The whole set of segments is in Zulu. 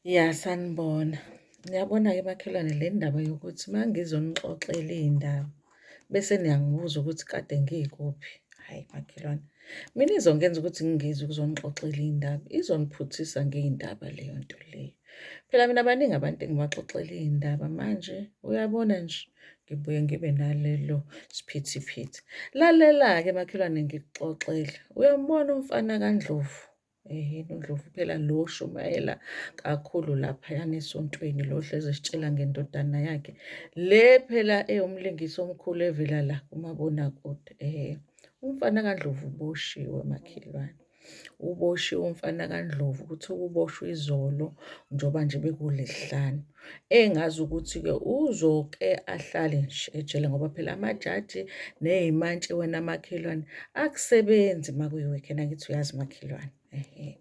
Ya, sanibona. Niyabona-ke makhelwane le ndaba yokuthi uma ngizonixoxela iy'ndaba bese niyangibuza ukuthi kade ngikuphi, hhayi makhelwane, mina izongenza ukuthi ngingize ukuzonixoxela iy'ndaba, izoniphuthisa ngey'ndaba leyo nto leyo. Phela mina baningi abantu engibaxoxela iy'ndaba manje uyabona nje ngibuye ngibe nalelo siphithiphithi. Lalela-ke makhelwane ngikuxoxele, uyambona umfana kaNdlovu? Ehhene uNdlovu phela lo oshumayela kakhulu laphayana esontweni lo ohlezi esitshela ngendodana yakhe. Le phela ewumlingisi omkhulu evela la kumabonakude. Umfana kaNdlovu uboshiwe makhelwane. Uboshiwe umfana kaNdlovu kuthiwa uboshwe izolo njengoba nje bekuLwesihlanu. Engazi ukuthi-ke uzoke ahlale nje ejele ngoba phela amajaji ney'mantshi wena makhelwane akusebenzi uma kuyi-weekend angithi uyazi makhelwane. Ehhe.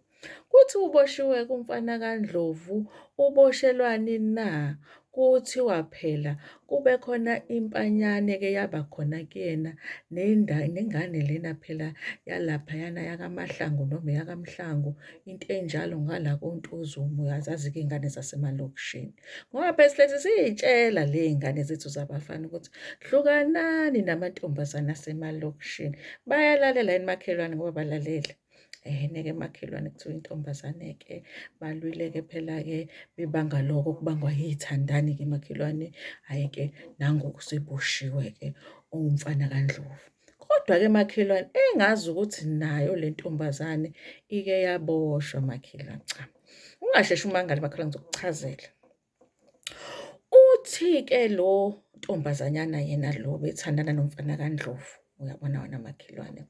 Kuthi uboshiwe-ke umfana kaNdlovu uboshelwani na? Kuthiwa phela kube khona impanyane-ke yaba khona kuyena nengane lena phela yalaphayana yakaMahlangu noma eyakaMhlangu into enjalo ngala koNtuzuma uyazazi-ke iy'ngane zasemalokishini. Ngoba phela sihlezi siy'tshela ley'ngane zethu zabafana ukuthi hlukanani namantombazane asemalokishini. Bayalalela yini makhelwane ngoba balalela. Ehhe-ke makhelwane kuthiwa intombazane-ke balwile-ke phela-ke bebanga loko okubangwa yiy'thandani-ke makhelwane. Hhayi-ke nangoku useboshiwe-ke umfana kaNdlovu. Kodwa-ke makhelwane engazi ukuthi nayo le ntombazane ike yaboshwa makhelwane. Cha, ungasheshi umangale makhelwane ngizokuchazela. Uthi-ke lo ntombazanyana yena lo bethandana nomfana kaNdlovu, uyabona wena makhelwane,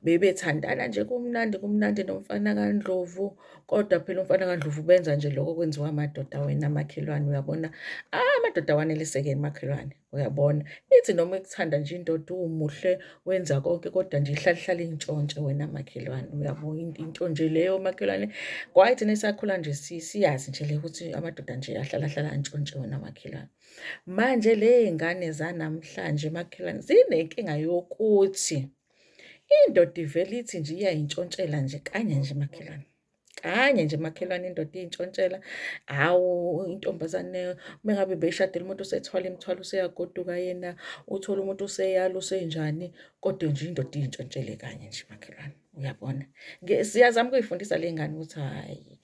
bebethandana nje kumnandi kumnandi nomfana kaNdlovu, kodwa phela umfana kaNdlovu benza nje lokho okwenziwa amadoda wena makhelwane, uyabona. Ah, amadoda awaneliseke makhelwane. Uyabona, ithi noma ikuthanda nje indoda umuhle wenza konke kodwa nje ihlale ihlale intshontshe wena makhelwane. Uyabo into nje leyo makhelwane. Kwaye thina esakhula nje siyazi nje le ukuthi amadoda nje ahlala ahlala antshontshe wena makhelwane. Manje le ngane zanamhlanje makhelwane zinenkinga yokuthi indoda ivele ithi nje iyayintshontshela nje kanye nje makhelwane. Kanye nje makhelwane indoda iyintshontshela, hhawu intombazane uma ngabe beyishadile umuntu usethwala imithwalo useyagoduka yena, uthole umuntu useyala usenjani, kodwa nje indoda iyintshontshele kanye nje makhelwane, uyabona. Siyazama ukuyifundisa le ngane ukuthi hhayi,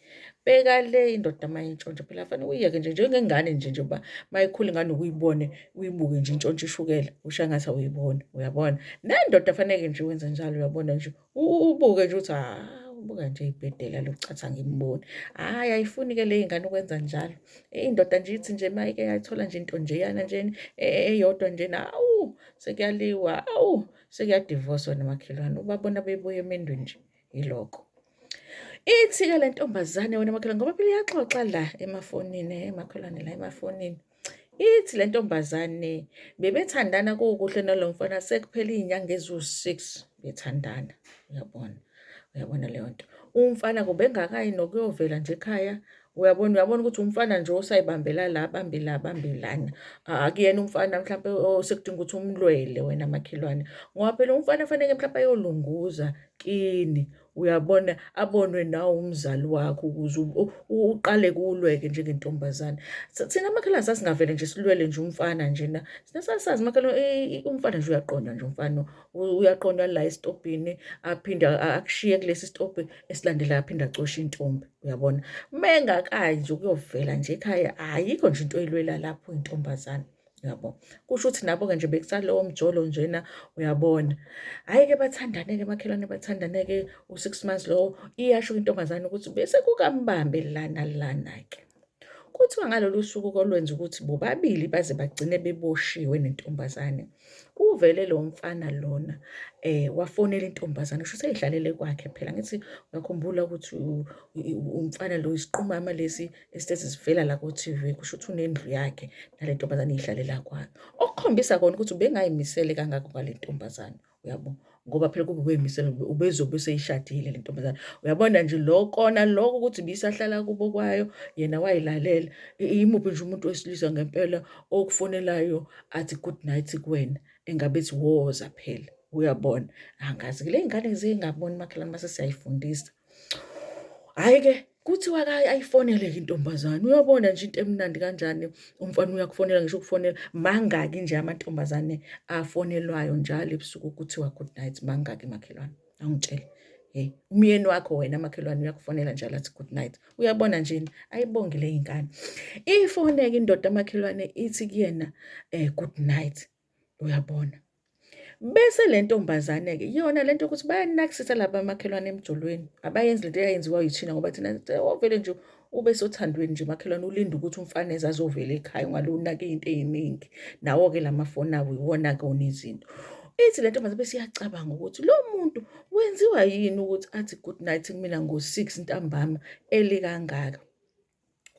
bheka le indoda uma intshontsha phela fanele uyiyeke nje njengengane nje njengoba uma ikhula ingane ukuyibone uyibuke nje intshontsha ishukela usho engathi awuyiboni, uyabona. Nendoda faneke nje wenze njalo uyabona nje Ubuke nje uthi ah ubuka nje ibhedela lokuchatha ngimboni. Hhayi ayifuni-ke le ingane ukwenza njalo. Indoda nje ithi nje uma ike yayithola nje into nje yana nje eyodwa nje awu sekuyaliwa, awu sekuyadivoswa nomakhelwane. Ubabona bebuya emendweni nje yilokho. Ithi-ke le ntombazane wena makhelwane ngoba phela iyaxoxa la emafonini, makhelwane la emafonini. Ithi le ntombazane bebethandana kukuhle nalo mfana sekuphele iy'nyanga eziwu-six bethandana. Uyabona, uyabona leyo nto. Umfana kubengakayi nokuyovela nje ekhaya. Uyabona, uyabona ukuthi umfana nje osayibambela la abambe la abambe lana. Akuyena umfana mhlampe osekudinga ukuthi umlwele wena makhelwane. Ngoba phela umfana faneke mhlampe ayolunguza kini. Uyabona abonwe nawe umzali wakho ukuze uqale kulweke njengentombazane. Thina makhelwane sasingavele nje silwele nje umfana nje na. Thina sasazi makhelwane umfana nje uyaqondwa nje umfana uyaqondwa la esitobhini aphinde akushiye kulesi sitobhi esilandelayo aphinde acoshe intombi uyabona. Mengakayi nje ukuyovela nje ekhaya ayikho nje into oyilwela lapho intombazane. Uyabo? Kusho ukuthi nabo-ke nje bekusalowo mjolo njena uyabona. Hhayi-ke bathandane-ke makhelwane bathandane-ke u-six months lowo iyasho intombazane ukuthi bese kukambambe lana lana-ke. Kuthiwa ngalolu suku kolwenza ukuthi bobabili baze bagcine beboshiwe nentombazane. Uvele lo mfana lona wafonela intombazane kusho useyidlalele kwakhe phela ngithi uyakhumbula ukuthi umfana lo isiqumama lesi esitezi sivela la ku-TV kusho ukuthi unendlu yakhe nale ntombazane iyihlalela kwayo okukhombisa kona ukuthi ubengayimisele kangako ngale ntombazane uyabo ngoba phela kube ubeyimisele ubezobe useyishadile le ntombazane uyabona nje lo kona lokho ukuthi ibisahlala kubo kwayo yena wayilalela imuphi nje umuntu wesilisa ngempela okufonelayo athi good night kuwena engabe ethi woza phela uyabona angazi le ngane zingaboni makhelwane mase siyayifundisa hhayi-ke. Kuthiwa ayifonele-ke intombazane, uyabona nje into emnandi kanjani, umfana uyakufonela ngisho ukufonela. Mangaki nje amantombazane afonelwayo njalo ebusuku kuthiwa good night, mangaki makhelwane? Awungitshele. Hey, umyeni wakho wena makhelwane uyakufonela njalo athi good night. Uyabona nje ayibongi le ingane. Ifoneke indoda makhelwane ithi kuyena good night. Uyabona. Bese le ntombazane-ke yona le nto yokuthi bayanakisisa laba makhelwane emjolweni, abayenzi lento eyayenziwa yithina ngoba thina ovele nje ube sothandweni nje makhelwane ulinde ukuthi umfana eze azovela ekhaya ungalunaki iy'nto ey'ningi. Nawo-ke la mafoni awo iwona-ke onezinto. Ithi le ntombazane bese iyacabanga ukuthi lo muntu wenziwa yini ukuthi athi good night kumina ngo-six ntambama eli kangaka.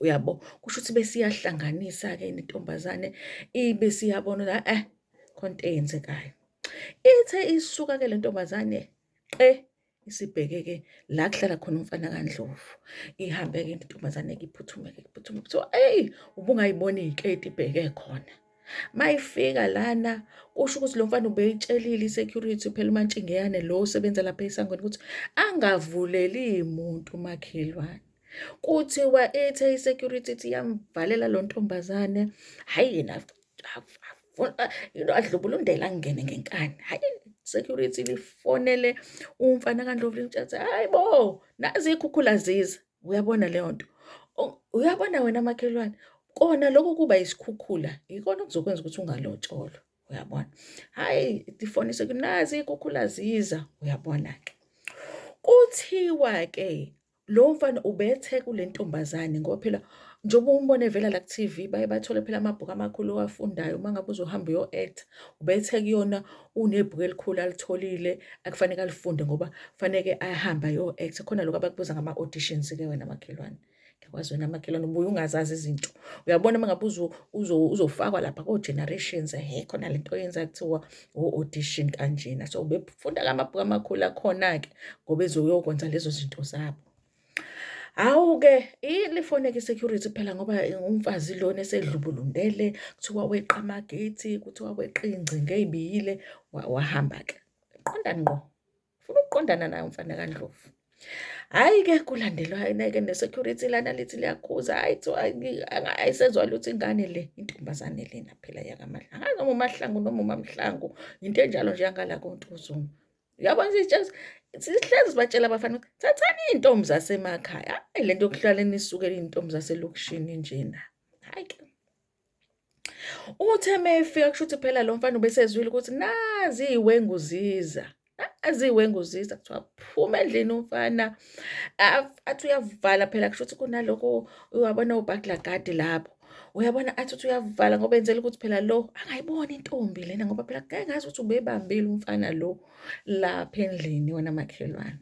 Uyabo? Kusho ukuthi besiyahlanganisa-ke nentombazane ibe siyabona ukuthi eh khona into eyenzekayo. Ithe isuka-ke le ntombazane qe isibheke-ke la kuhlala khona umfana kaNdlovu. Ihambe-ke intombazane-ke iphuthume-ke iphuthume kuthiwa eyi ubungayibona iy'keti ibheke khona. Mayifika lana kusho ukuthi lo mfana ubeyitshelile i-security phela uMantshingeyane lo osebenza lapha esangweni ukuthi angavuleli muntu umakhelwane. Kuthiwa ithe i-security ithi iyamvalela lo ntombazane, hhayi yena adlubulundele angene ngenkani. Hhayi security lifonele umfana kaNdlovu limtshela ukuthi hhayi bo, nazi iy'khukhula ziza. Uyabona leyo nto? Uyabona wena makhelwane, kona lokho kuba isikhukhula ikona okuzokwenza ukuthi ungalotsholwa. Uyabona? Hhayi ifoni sekunazi iy'khukhula ziza, uyabona-ke. Kuthiwa-ke lo mfana ubethe kule ntombazane ngoba phela njengoba umbona evela la ku-TV baye bathole phela amabhuku amakhulu owafundayo uma ngabe uzohamba uyo-act ubethe kuyona unebhuku elikhulu alitholile akufaneke alifunde ngoba faneke ahambe ayo-act khona lokhu abakubuza ngama-auditions-ke wena makhelwane. Ngiyakwazi wena makhelwane ubuye ungazazi izinto. Uyabona uma ngabe uzofakwa lapha ko-generations ehe khona lento oyenza kuthiwa o-audition kanjena. So ubefunda amabhuku amakhulu akhona-ke ngoba ezoyokwenza lezo zinto zabo. Hawu-ke ilifoneke i-security phela ngoba umfazi lona esedlubulundele kuthiwa weqa amagethi, kuthiwa weqa iy'ngcingo ey'biyile wahamba-ke. Qonda ngqo. Ufuna ukuqondana naye umfana kaNdlovu. Hhayi-ke kulandelwa-ke ne-security lana lithi liyakhuza, hhayi kuthiwa ayisezwa lutho ingane le, intombazane lena phela yakaMahlangu. Angazi noma uMahlangu noma uMamhlangu, into enjalo nje yangala koNtuzuma. Uyabona sihlezi sibatshela abafana ukuthi thathani iy'ntombi zasemakhaya, hhayi le nto yokuhlale nisukela iy'ntombi zaselokishini njena. Hhayi-ke. Uthe mefika kusho ukuthi phela lo mfana ubesezwile ukuthi nazi iy'wengu ziza, nazi iy'wengu ziza. Kuthiwa phuma endlini umfana, athi uyavala phela kusho ukuthi kunaloko uyabona obhaklagadi lapho. Uyabona athi uthi uyavala ngoba enzela ukuthi phela lo angayiboni intombi lena ngoba phela ngeke ngazi ukuthi ubebambile umfana lo lapha endlini wena makhelwane.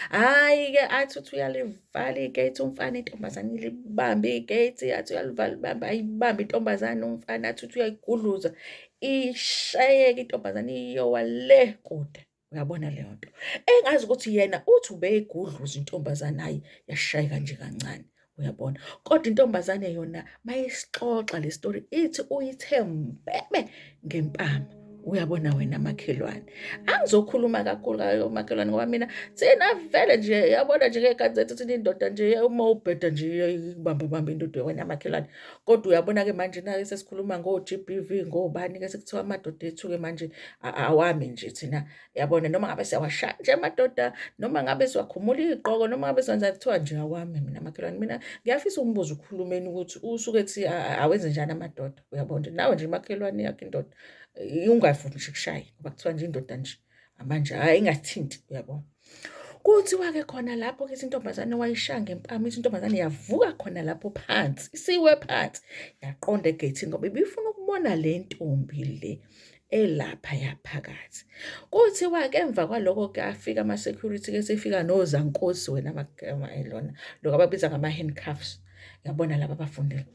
Hhayi-ke athi uthi uyalivala igate umfana intombazane ilibambe igate athi uyalivala ibambe ayibambe intombazane umfana athi uthi uyayigudluza ishayeke intombazane iyowa le kude. Uyabona leyo nto? Engazi ukuthi yena uthi ubeyigudluza intombazane hhayi yashayeka nje kancane. Uyabona? Kodwa intombazane yona mayisixoxa le story ithi uyithe mbebe ngempama. Uyabona wena makhelwane. Angizokhuluma kakhulu ngayo makhelwane ngoba mina thina vele nje yabona nje ngey'khathi zethu thina indoda nje uma ubheda nje ikubamba bamba indoda wena makhelwane. Kodwa uyabona-ke manje na-ke sesikhuluma ngo-G_B_V ngobani-ke sekuthiwa amadoda ethu-ke manje awami nje thina Yabona noma ngabe siyawashaya nje amadoda noma ngabe siwakhumula iy'gqoko noma ngabe senza kuthiwa nje awami mina makhelwane mina ngiyafisa ukumbuza ukhulumeni ukuthi usuke ethi awenze njani amadoda uyabona nje nawe nje makhelwane yakho indoda ungavumi nje kushaye ngoba kuthiwa nje indoda nje manje hhayi ingathinti uyabona. Kuthiwa-ke khona lapho-ke intombazane wayishaya ngempama ithi intombazane yavuka khona lapho phansi isiwe phansi yaqonda egeyithini ngoba ibifuna ukubona le ntombi le elaphaya phakathi. Kuthiwa-ke emva kwaloko-ke afika ama-security-ke sefika nozankosi wena lona lokhu abakubiza ngama-handcuffs, yabona laba abafundile.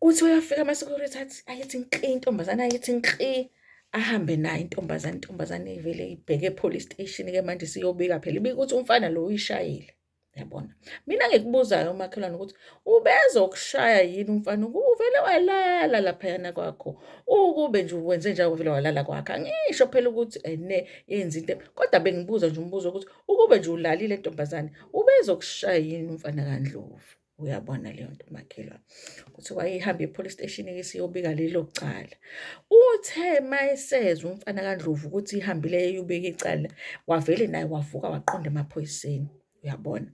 Kuthiwa uyafika ama-security athi ayithi nkli intombazane ayithi nkli ahambe nayo intombazane, intombazane ivele ibheke e-police station-ke manje isiyobika phela ibika ukuthi umfana lo uyishayile. Yabona. Mina ngikubuzayo umakhelwane ukuthi ubezokushaya yini umfana uvele walala laphayana kwakho. Ukube nje wenze njalo uvele walala kwakho. Angisho phela ukuthi ene yenza into kodwa bengibuza nje umbuzo ukuthi ukube nje ulalile ntombazane ubezokushaya yini umfana kaNdlovu. Uyabona leyo nto makhelwane. Kuthiwa ihambe e-police station-ke isiyobika lelo cala. Uthe mayesezwa umfana kaNdlovu ukuthi ihambile eyobika icala, wavele naye wavuka waqonda emaphoyiseni. Uyabona.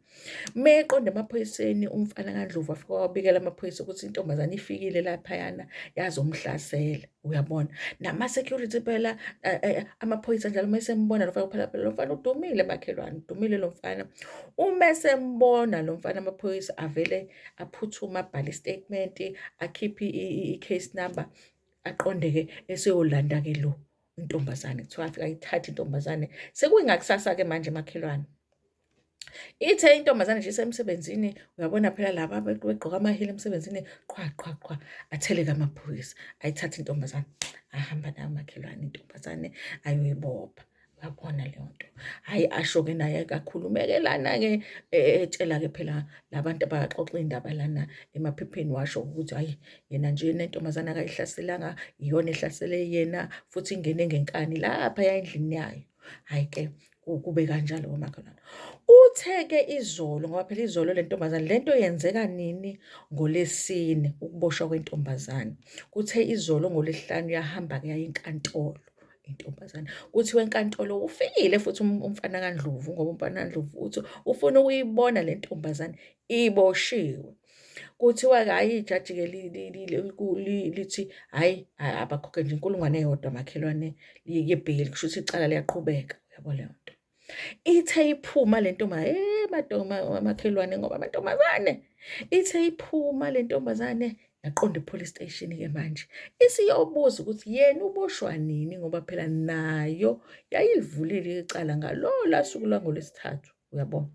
Meqonda emaphoyiseni umfana kaNdlovu wafika wabikela amaphoyisa ukuthi intombazane ifikile laphayana yazomhlasela. Uyabona. Nama-security phela amaphoyisa njalo uma esembona lo mfana phela phela lo mfana udumile makhelwane, udumile lo mfana. Uma esembona lo mfana amaphoyisa avele aphuthuma abhale i-statement, akhiphe i-case number, aqonde-ke eseyolanda-ke lo intombazane. Kuthiwa afike ayithathe intombazane. Sekuyingakusasa-ke manje makhelwane. Ithe intombazane nje isemsebenzini, uyabona phela laba begqoka amahili emsebenzini, qhwa qhwa qhwa, atheleke amaphoyisa, ayithathe intombazane, ahamba nayo makhelwane intombazane ayoyibopha. Uyabona leyo nto. Hhayi asho-ke naye akhulumeke lana-ke etshela-ke phela labantu abaxoxa iy'ndaba lana emaphepheni washo ukuthi hhayi yena nje nentombazane akayihlaselanga iyona ehlasele yena futhi ingene ngenkani laphaya endlini yayo. Hhayi-ke kube kanjalo komakhelwane. Uthe-ke izolo ngoba phela izolo le ntombazane le nto yenzeka nini ngolesine ukuboshwa kwentombazane. Kuthe izolo ngolesihlanu yahamba-ke yaya enkantolo intombazane. Kuthiwa enkantolo ufikile futhi umfana kaNdlovu ngoba umfana kaNdlovu uthi ufuna ukuyibona le ntombazane iboshiwe. Kuthiwa-ke hhayi ijaji-ke lithi hhayi abakhokhe nje inkulungwane eyodwa makhelwane yebheyili kusho ukuthi icala liyaqhubeka, uyabo leyo nto. Ithe iphuma le ntombazane, makhelwane ngoba amantombazane, ithe iphuma le ntombazane yaqonda e-police station-ke manje isiyobuza ukuthi yena uboshwa nini ngoba phela nayo yayilivulile icala ngalola suku lwangoLwesithathu. Uyabo?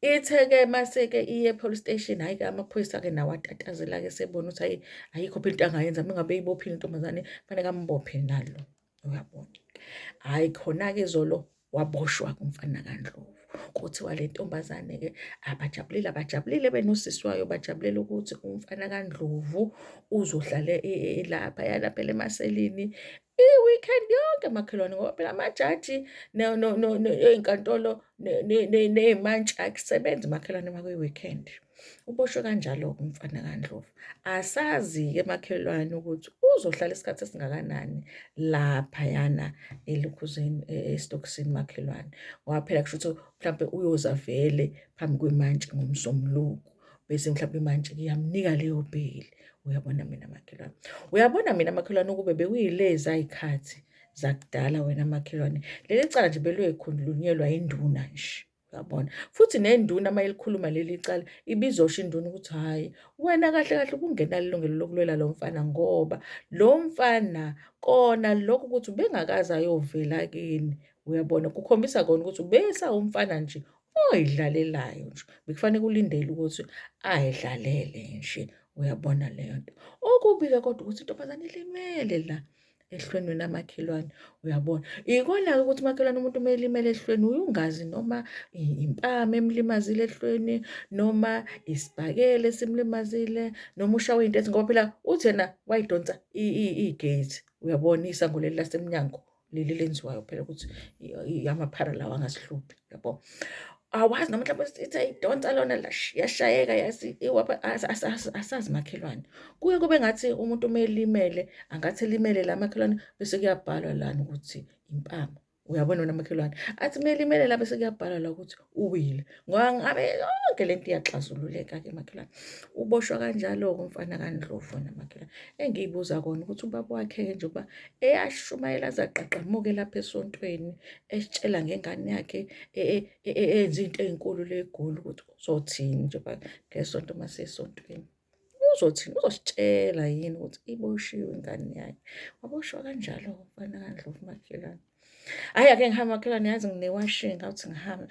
Ithe-ke mase-ke iye e-police station, hhayi-ke amaphoyisa-ke nawo atatazela-ke sebona ukuthi hhayi ayikho phela into angayenza uma ngabe eyibophile intombazane kufanele ambophe nalo. Uyabona? Hhayi khona-ke izolo waboshwa-ke umfana kaNdlovu. Kuthiwa le ntombazane-ke abajabulile, abajabulile benosisi wayo bajabulela ukuthi umfana kaNdlovu uzohlala laphayana phela emaselini i-weekend yonke makhelwane ngoba phela amajaji ey'nkantolo ney'mantshi akusebenzi makhelwane uma kuyi-weekend. Uboshwe kanjalo-ke umfana kaNdlovu. Asazi-ke makhelwane ukuthi uzohlala isikhathi esingakanani laphayana elokhuzeni esitokisini makhelwane. Ngoba phela kusho ukuthi mhlampe uyoza vele phambi kwemantshi ngoMsombuluko. Bese mhlawumbe imantshi iyamnika leyo bheyili. Uyabona mina makhelwane. Uyabona mina makhelwane ukube bekuyilezi ayikhathi zakudala wena makhelwane. Leli cala nje beluyekhulunyelwa induna nje. Uyabona. Futhi nenduna uma ilikhuluma leli cala ibizosho induna ukuthi hhayi wena kahle kahle ubungenalo ilungelo lokulwela lo mfana ngoba lo mfana kona lokhu ukuthi ubengakaze ayovela kini. Uyabona kukhombisa kona ukuthi ubesawumfana nje oyidlalelayo nje bekufanele kulindele ukuthi ayidlalele nje uyabona leyo nto okubi-ke kodwa ukuthi intombazane ilimele la ehlweni wena makhelwane uyabona ikona-ke ukuthi makhelwane umuntu uma elimele ehlweni uye ungazi noma impama emlimazile ehlweni noma isibhakele esimlimazile noma ushawe into ethi ngoba phela uthi yena wayidonsa igate uyabona isango leli lasemnyango leli lenziwayo phela ukuthi amaphara lawa angasihluphi yabo awazi noma mhlawumbe ithi ayidonsa lona yashayeka asazi makhelwane kuye kube ngathi umuntu uma elimele angathi elimele la makhelwane bese kuyabhalwa lana ukuthi impama uyabona wena makhelwane athi uma elimele la bese kuyabhalwa la ukuthi uwile ngoba ngabe yonke lento iyaxazululeka-ke makhelwane uboshwa kanjalo-ke umfana kaNdlovu wena makhelwane engiyibuza kona ukuthi ubaba wakhe-ke njengoba eyashumayela aze aqaqamuke lapha esontweni esitshela ngengane yakhe e, e, e, eyenza into ey'nkulu legoli ukuthi uzothini njengoba ngesonto uma sisesontweni uzothini uzositshela yini ukuthi iboshiwe ingane yakhe waboshwa kanjalo umfana kaNdlovu makhelwane hhayi ake ngihambe makhelwane yazi nginewashing awuthi ngihambe.